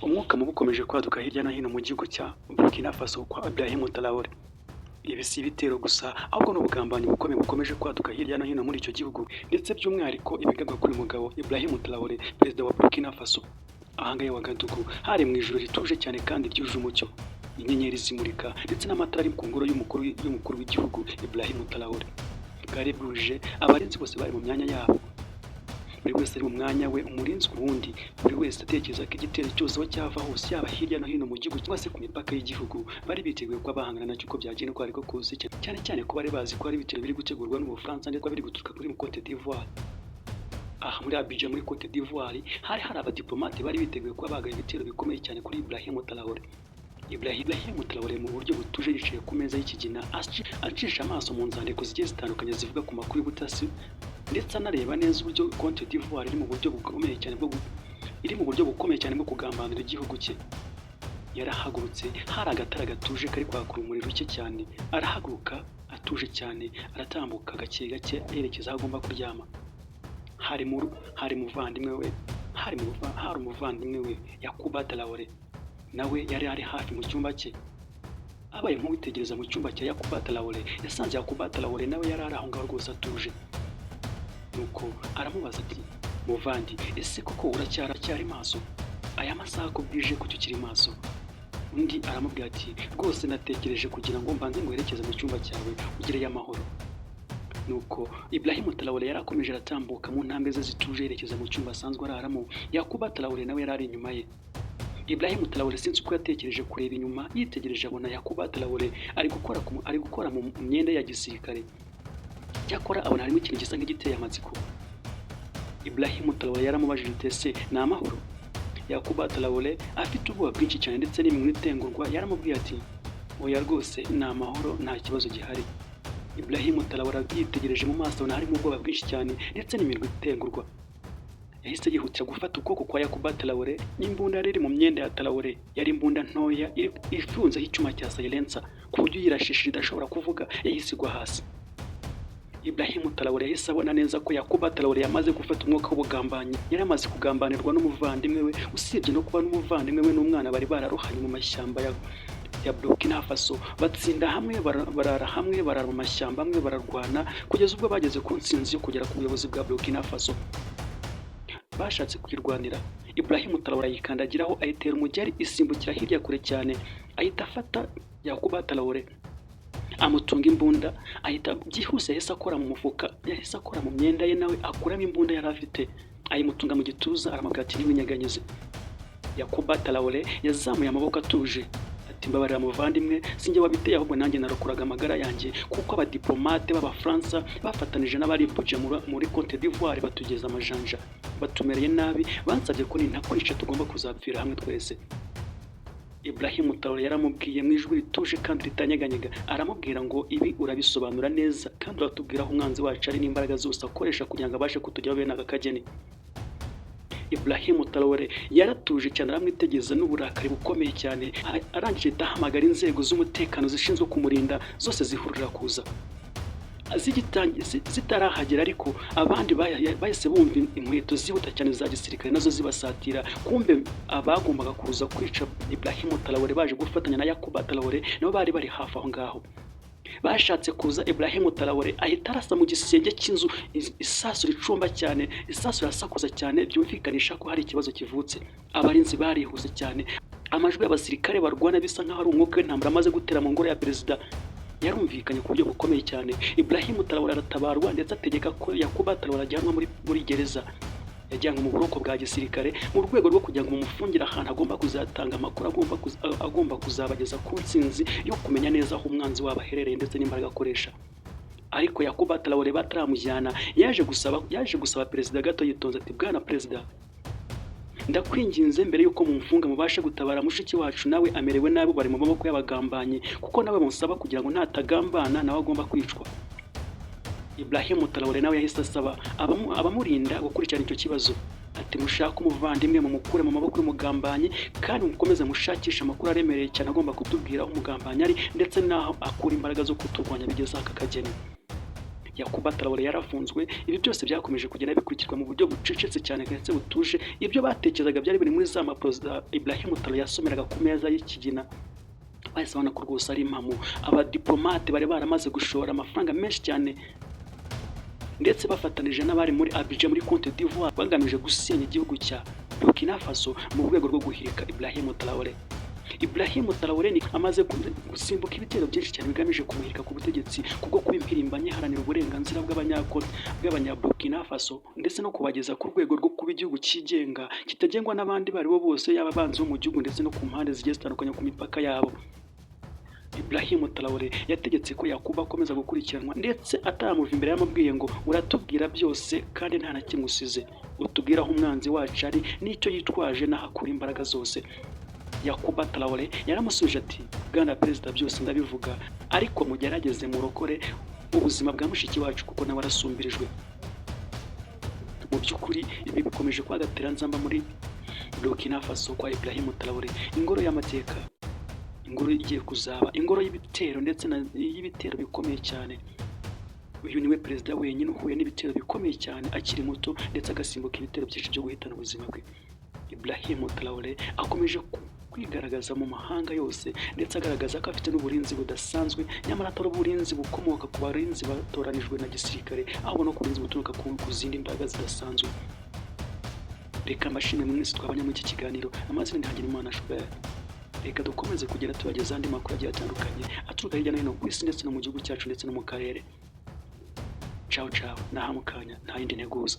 Umwuka mubi ukomeje kwaduka hirya no hino mu gihugu cya Burkina Faso kwa Ibrahim Traore. Ibi si ibitero gusa, ahubwo ni ubugambanyi bukomeye bukomeje kwaduka hirya no hino muri icyo gihugu, ndetse by'umwihariko ibigabwa kuri uyu mugabo Ibrahim Traore, perezida wa Burkina Faso. Ahangaha i Ouagadougou hari mu ijoro rituje cyane kandi ryuje umucyo, inyenyeri zimurika ndetse n'amatara ari ku ngoro y'umukuru w'igihugu Ibrahim Traore. Bwari bwuje, abarinzi bose bari mu myanya yabo, buri wese ari mu mwanya we, umurinzi ku wundi, buri wese atekereza ko igitero cyose aho cyava hose, yaba hirya no hino mu gihugu cyangwa se ku mipaka y'igihugu, bari biteguye kuba bahangana nacyo uko byagenda uko ariko kose, cyane cyane ko bari bazi ko hari ibitero biri gutegurwa n'Ubufaransa ndetse biri guturuka kuri Cote d'Ivoire. Aha muri Abidjan, muri Cote d'Ivoire, hari abadiplomate bari biteguye kuba bagaba ibitero bikomeye cyane kuri Ibrahim Traore. Ibrahim Traore mu buryo butuje yicaye ku meza y'ikigina, acisha amaso mu nzandiko zigiye zitandukanye zivuga ku makuru y'ubutasi, ndetse anareba neza uburyo Cote d'Ivoire iri mu buryo bukomeye cyane bwo kugambanira igihugu cye. Yarahagurutse, hari agatara gatuje kari kwaka urumuri ruke cyane, arahaguruka atuje cyane, aratambuka gake gake yerekeza aho agomba kuryama. Hari umuvandimwe we Yakuba Traore, nawe yari ari hafi mu cyumba cye. Abaye nk'uwitegereza mu cyumba cya Yakuba Traore, yasanze Yakuba Traore nawe yari ari aho ngaho rwose atuje. Nuko aramubaza ati: "Muvandi, ese koko uracyari maso? Aya masaha ko bwije, kuki ukiri maso?" Undi aramubwira ati: "Rwose natekereje kugira ngo mbanze nguherekeze mu cyumba cyawe ugireyo amahoro." Nuko Ibrahim Traore yari akomeje aratambuka mu ntambwe ze zituje yerekeza mu cyumba asanzwe araramo. Yakuba Traore nawe yari ari inyuma ye. Ibrahim Traore sinzi uko yatekereje kureba inyuma, yitegereje abona Yakuba Traore ari gukora mu myenda ya gisirikare. Cyakora abona harimo ikintu gisa nk'igiteye amatsiko. Ibrahim Traore yaramubajije ati: "Ese ni amahoro?" Yakuba Traore afite ubwoba bwinshi cyane ndetse n'iminwa itengurwa yaramubwiye ati: "Oya rwose, ni amahoro, nta kibazo gihari." Ibrahim Traore yitegereje mu maso abona harimo ubwoba bwinshi cyane ndetse n'iminwa itengurwa. Yahise yihutira gufata ukuboko kwa Yakuba Traore n'imbunda yari iri mu myenda ya Traore. Yari imbunda ntoya ifunzeho icyuma cya silencer, ku buryo uyirashishije idashobora kuvuga. Yahise igwa hasi. Ibrahim Traore yahise abona neza ko Yakuba Traore yamaze gufata umwuka w'ubugambanyi. Yari amaze kugambanirwa n'umuvandimwe we. Usibye no kuba n'umuvandimwe we n'umwana bari bararohanye mu mashyamba ya Burkina Faso, batsinda hamwe, barara hamwe, barara mu mashyamba amwe, bararwana kugeza ubwo bageze ku ntsinzi yo kugera ku buyobozi bwa Burkina Faso. Bashatse kwirwanira, Ibrahim Traore ayikandagiraho, ayitera umugeri isimbukira hirya kure cyane. Ahita afata Yakuba Traore amutunga imbunda, ahita byihuse yahise akora mu mufuka, yahise akora mu myenda ye, nawe akuramo imbunda yari afite, ayimutunga mu gituza, aramubwira ati: "Ntiwinyeganyize." Yakuba Traore yazamuye amaboko atuje ati: "Mbabarira muvandimwe, sinjye wabiteye, ahubwo nanjye narokuraga amagara yanjye, kuko abadiplomate b'Abafaransa bafatanije n'abari Buja muri Cote d'Ivoire batugeza amajanja, batumereye nabi, bansabye ko nintakwica tugomba kuzapfira hamwe twese." Ibrahim Traore yaramubwiye mu ijwi rituje kandi ritanyeganyega, aramubwira ngo: "Ibi urabisobanura neza kandi uratubwira aho umwanzi wacu ari n'imbaraga zose akoresha kugira ngo abashe kutugeraho bene aka kageni." Ibrahim Traore yaratuje cyane, aramwitegereza n'uburakari bukomeye cyane, arangije ahita ahamagara inzego z'umutekano zishinzwe kumurinda, zose zihurira kuza. Zitarahagera ariko, abandi bahise bumva inkweto zihuta cyane za gisirikare nazo zibasatira. Kumbe abagombaga kuza kwica Ibrahim Traore baje gufatanya na Yakuba Traore nabo bari bari hafi aho ngaho. Bashatse kuza, Ibrahim Traore ahita arasa mu gisenge cy'inzu isasu ricumba cyane. Isasu rirasakuza cyane, byumvikanisha ko hari ikibazo kivutse. Abarinzi barihuse cyane. Amajwi y'abasirikare barwana, bisa nk'aho ari umwuka w'intambara amaze gutera mu ngoro ya perezida, yarumvikanye ku buryo bukomeye cyane. Ibrahim Traore aratabarwa, ndetse ategeka ko Yakuba Traore ajyanwa muri gereza. Yajyanwe mu buroko bwa gisirikare mu rwego rwo kugira ngo bamufungire ahantu agomba kuzatanga amakuru agomba kuzabageza ku ntsinzi yo kumenya neza aho umwanzi wabo aherereye ndetse n'imbaraga akoresha. Ariko Yakuba Traore bataramujyana, yaje gusaba perezida gato yitonze ati: "Bwana perezida, ndakwinginze, mbere y'uko mumfunga mubashe gutabara mushiki wacu, nawe amerewe nabi, bari mu maboko y'abagambanyi, kuko nawe bamusaba kugira ngo natagambana nawe agomba kwicwa." Ibrahim Traore nawe yahise asaba abamurinda gukurikirana icyo kibazo, ati: "Mushake umuvandimwe, mumukure mu maboko y'umugambanyi, kandi mukomeze mushakishe amakuru aremereye cyane agomba kutubwira aho umugambanyi ari ndetse n'aho akura imbaraga zo kuturwanya bigeze aka kageni." Yankuba Traore yarafunzwe. Ibi byose byakomeje kugenda bikurikirwa mu buryo bucecetse cyane ndetse butuje. Ibyo batekerezaga byari biri muri za mpapuro za Ibrahim Traore yasomeraga ku meza y'ikigina. Bahise babona ko rwose ari impamo. Abadiplomate bari baramaze gushora amafaranga menshi cyane, ndetse bafatanije n'abari muri Abidjan muri Cote d'Ivoire, bagamije gusenya igihugu cya Burkina Faso mu rwego rwo guhirika Ibrahim Traore. Ibrahim Traore ni amaze gusimbuka ibitero byinshi cyane bigamije kumuhirika ku butegetsi kubwo kuba impirimbanyi iharanira uburenganzira bw'Abanyaburkina Faso, ndetse no kubageza ku rwego rwo kuba igihugu cyigenga, kitagengwa n'abandi abo aribo bose, yaba abanzi bo mu gihugu ndetse no ku mpande zigiye zitandukanye ku mipaka yabo. Ibrahim Traore yategetse ko Yankuba akomeza gukurikiranwa, ndetse ataramuva imbere yamubwiye ngo: "Uratubwira byose kandi nta na kimwe usize. Utubwira aho umwanzi wacu ari n'icyo yitwaje n'aho akura imbaraga zose." Yankuba Traore yaramusubije ati: "Bwana Perezida, byose ndabivuga, ariko mugerageze murokore ubuzima bwa mushiki wacu, kuko nawe arasumbirijwe." Mu by'ukuri ibi bikomeje kuba agateranzamba muri Burkina Faso kwa Ibrahim Traore, ingoro y'amateka, ingoro igiye kuzaba ingoro y'ibitero ndetse y'ibitero bikomeye cyane. Uyu niwe perezida wenyine uhuye n'ibitero bikomeye cyane akiri muto, ndetse agasimbuka ibitero byinshi byo guhitana ubuzima bwe. Ibrahim Traore akomeje kwigaragaza mu mahanga yose, ndetse agaragaza ko afite n'uburinzi budasanzwe, nyamara atari uburinzi bukomoka ku barinzi batoranijwe na gisirikare, ahubwo no ku burinzi buturuka ku zindi mbaraga zidasanzwe. Reka mbashimire mwese twabanye muri iki kiganiro. Amazina ni Hagenimana Shubert. Reka dukomeze kugenda tubagezaho andi makuru agiye atandukanye aturuka hirya no hino ku isi, ndetse no mu gihugu cyacu, ndetse no mu karere. Ciao ciao, naha mukanya, nta yindi nteguza.